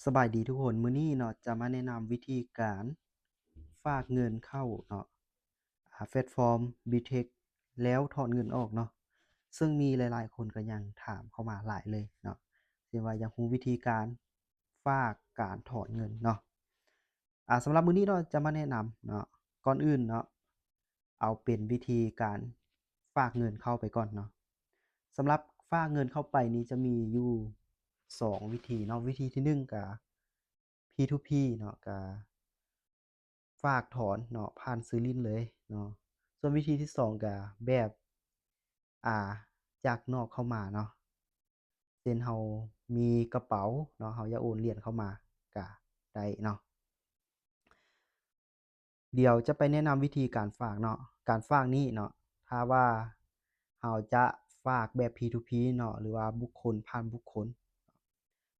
ສະບາຍດີທຸກຄົນ, ມື້ນີ້ເນາະ ຈະມາແນະນຳວິທີການຝາກເງິນເຂົ້າເນາະ ອາ ແພລດຟອມ Bittrex ແລ້ວຖອນເງິນອອກເນາະ, ເຊິ່ງມີຫຼາຍໆຄົນກໍຍັງຖາມເຂົ້າມາຫຼາຍເລີຍເນາະ, ເຊັ່ນວ່າຢາກຮູ້ວິທີການຝາກ ການຖອນເງິນເນາະ. ອາ ສຳລັບມື້ນີ້ເນາະ ຈະມາແນະນຳເນາະ, ກ່ອນອື່ນເນາະ ເອົາເປັນວິທີການຝາກເງິນເຂົ້າໄປກ່ອນເນາະ. ສຳລັບຝາກເງິນເຂົ້າໄປນີ້ຈະມີຢູ່ສອງວິທີເນາະ, ວິທີທີໜຶ່ງກະ P to P ເນາະ, ກະຝາກຖອນເນາະ ຜ່ານຊື່ຫຼິ້ນເລີຍເນາະ. ສ່ວນວິທີທີສອງກະແບບ ອາ ຈາກນອກເຂົ້າມາເນາະ, ເຊັ່ນເຮົາມີກະເປົາເນາະ, ເຮົາຢາກໂອນຫຼຽນເຂົ້າມາກະໄດ້ເນາະ. ດຽວຈະໄປແນະນຳວິທີການຝາກເນາະ. ການຝາກນີ້ເນາະ ຖ້າວ່າເຮົາຈະຝາກແບບ P to P ເນາະ ຫຼືວ່າບຸກຄົນຜ່ານບຸກຄົນ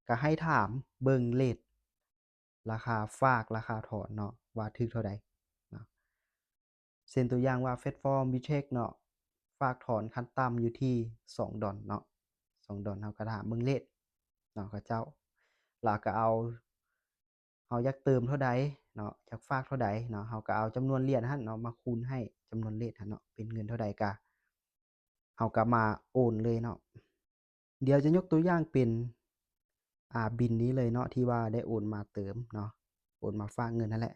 ກະໃຫ້ຖາມເບິ່ງເຣດລາຄາຝາກ ລາຄາຖອນເນາະ ວ່າຖືກເທົ່າໃດເນາະ. ເຊັ່ນຕົວຢ່າງວ່າແພລດຟອມ Bittrex ເນາະ ຝາກຖອນຂັ້ນຕ່ຳຢູ່ທີ່ສອງດອນເນາະ, ສອງດອນ. ເຮົາກະຖາມເບິ່ງເຣດເນາະ ເຂົາເຈົ້າ ລະກະເອົາ ເຮົາຢາກເຕີມເທົ່າໃດເນາະ, ຢາກຝາກເທົ່າໃດເນາະ, ເຮົາກະເອົາຈຳນວນຫຼຽນຫັ້ນເນາະ ມາຄູນໃຫ້ຈຳນວນເຣດຫັ້ນເນາະ ເປັນເງິນເທົ່າໃດກະ ເຮົາກະມາໂອນເລີຍເນາະ. ດຽວຈະຍົກຕົວຢ່າງເປັນ ອາ ບິນນີ້ເລີຍເນາະ ທີ່ວ່າໄດ້ໂອນມາເຕີມເນາະ, ໂອນມາຝາກເງິນຫັ້ນແຫຼະ.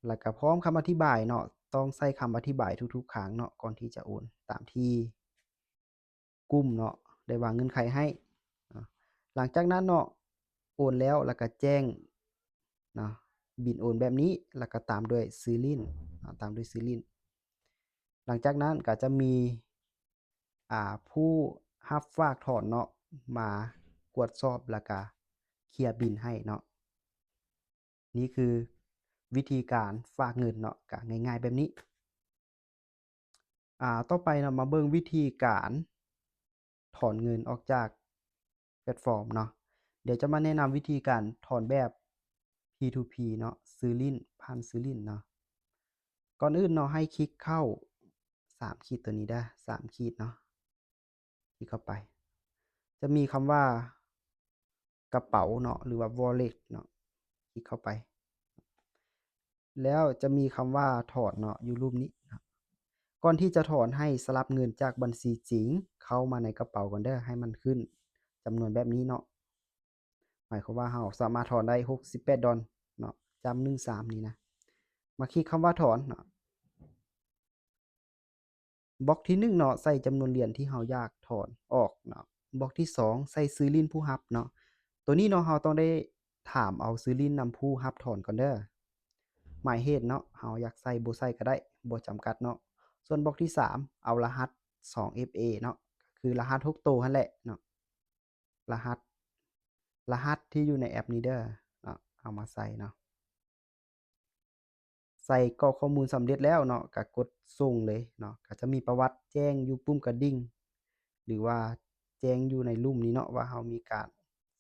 ລະກະພ້ອມຄຳອະທິບາຍເນາະ, ຕ້ອງໃສ່ຄຳອະທິບາຍທຸກໆຄັ້ງເນາະ ກ່ອນທີ່ຈະໂອນ, ຕາມທີ່ກຸ່ມເນາະ ໄດ້ວາງເງື່ອນໄຂໃຫ້ເນາະ. ຫຼັງຈາກນັ້ນເນາະ ໂອນແລ້ວ ລະກະແຈ້ງເນາະ ບິນໂອນແບບນີ້ ລະກະຕາມດ້ວຍຊື່ຫຼິ້ນເນາະ, ຕາມດ້ວຍຊື່ຫຼິ້ນ. ຫຼັງຈາກນັ້ນກະຈະມີ ອາ ຜູ້ຮັບຝາກຖອນເນາະ ມາກວດສອບ ລະກະເຄຍບິນໃຫ້ເນາະ. ນີ້ຄືວິທີການຝາກເງິນເນາະ ກະງ່າຍໆແບບນີ້. ອາ ຕໍ່ໄປເນາະ ມາເບິ່ງວິທີການຖອນເງິນອອກຈາກແພລດຟອມເນາະ. ດຽວຈະມາແນະນຳວິທີການຖອນແບບ P to P ເນາະ, ຊື່ຫຼິ້ນ ຜ່ານຊື່ຫຼິ້ນເນາະ. ກ່ອນອື່ນເນາະ ໃຫ້ຄລິກເຂົ້າສາມຂີດຕົວນີ້ເດີ, ສາມຂີດເນາະ. ຄລິກເຂົ້າໄປ ຈະມີຄຳວ່າກະເປົາເນາະ ຫຼືວ່າ Wallet ເນາະ, ຄລິກເຂົ້າໄປ ແລ້ວຈະມີຄຳວ່າຖອນເນາະ ຢູ່ຮູບນີ້ເນາະ. ກ່ອນທີ່ຈະຖອນ ໃຫ້ສະຫຼັບເງິນຈາກບັນຊີຈິງເຂົ້າມາໃນກະເປົາກ່ອນເດີ, ໃຫ້ມັນຂຶ້ນຈຳນວນແບບນີ້ເນາະ. ໝາຍຄວາມວ່າເຮົາສາມາດຖອນໄດ້ຫົກສິບແປດດອນເນາະ, ຈ້ຳໜຶ່ງສາມນີ້ນະ. ມາຄລິກຄຳວ່າຖອນເນາະ. ບລັອກທີໜຶ່ງເນາະ ໃສ່ຈຳນວນຫຼຽນທີ່ເຮົາຢາກຖອນອອກເນາະ. ບລັອກທີສອງ ໃສ່ຊື່ຫຼິ້ນຜູ້ຮັບເນາະ. ໂຕນີ້ເນາະ ເຮົາຕ້ອງໄດ້ຖາມເອົາຊື່ຫຼິ້ນນຳຜູ້ຮັບຖອນກ່ອນເດີ. ໝາຍເຫດເນາະ ເຮົາຢາກໃສ່ບໍ່ໃສ່ກະໄດ້ ບໍ່ຈຳກັດເນາະ. ສ່ວນບລັອກທີສາມ ເອົາລະຫັດສອງເອັຟເອເນາະ, ກະຄືລະຫັດຫົກໂຕຫັ້ນແຫຼະເນາະ. ລະຫັດ ລະຫັດທີ່ຢູ່ໃນແອັບນີ້ເດີເນາະ, ເອົາມາໃສ່ເນາະ. ໃສ່ກອກຂໍ້ມູນສຳເລັດແລ້ວເນາະ ກະກົດສົ່ງເລີຍເນາະ. ກະຈະມີປະຫວັດແຈ້ງຢູ່ປຸ່ມກະດິ່ງ ຫຼືວ່າແຈ້ງຢູ່ໃນລຸ່ມນີ້ເນາະ ວ່າເຮົາມີການ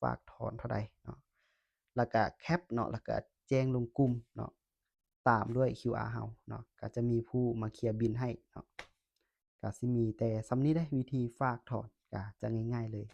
ຝາກຖອນເທົ່າໃດເນາະ. ລະກະແຄັບເນາະ, ລະກະແຈ້ງລົງກຸ່ມເນາະ, ຕາມດ້ວຍຄິວອາເຮົາເນາະ. ກະຈະມີຜູ້ມາເຄຍບິນໃຫ້ເນາະ. ກະຊິມີແຕ່ສ່ຳນີ້ເດ້ ວິທີຝາກຖອນ ກະຈະງ່າຍໆເລີຍ.